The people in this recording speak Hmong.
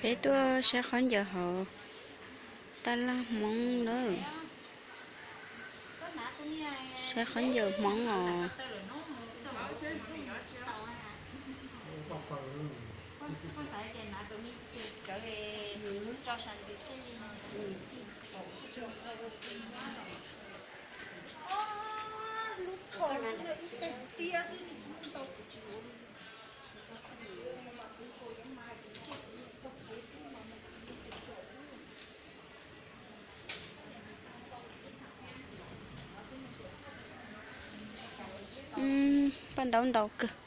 Peb tuaj saib khaub ncaws hauv tab laj Hmoob lawm. Saib khaub ncaws Hmoob os. Paj ntaub ntau kawg.